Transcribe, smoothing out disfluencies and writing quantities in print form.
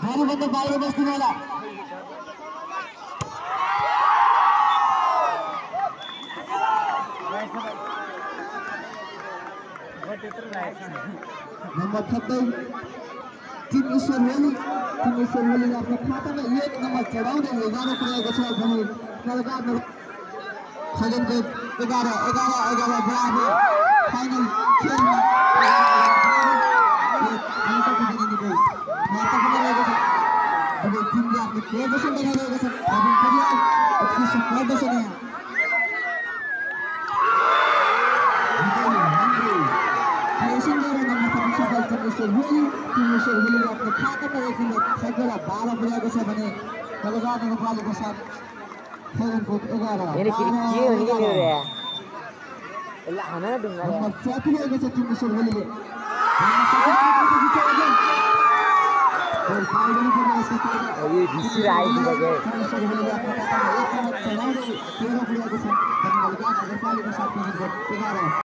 भारीभन्दा बाहिर बस्दिनु होला। Number 27 team ईश्वर होली आफ्नो खातामा 1 नम्बर चढाउँदै जानु पुगेको छ भने कलकत्ता सदनको 11 बराबर फाइनल खेलमा अब टिमले आफ्नो प्रदर्शन देखाइरहेको छ। रबिन परियार उत्कृष्ट प्रदर्शन यहाँ आफ्नो खातामा 1 नम्बर सकेला 12 पुगेको छ भने कलकत्ता नगरपालिका साथ खेलको 11 नम्बर 4 पुगेको छ टिम ईश्वर होलीले। ये घिसी आइदिएको छ नगरपालिका साथ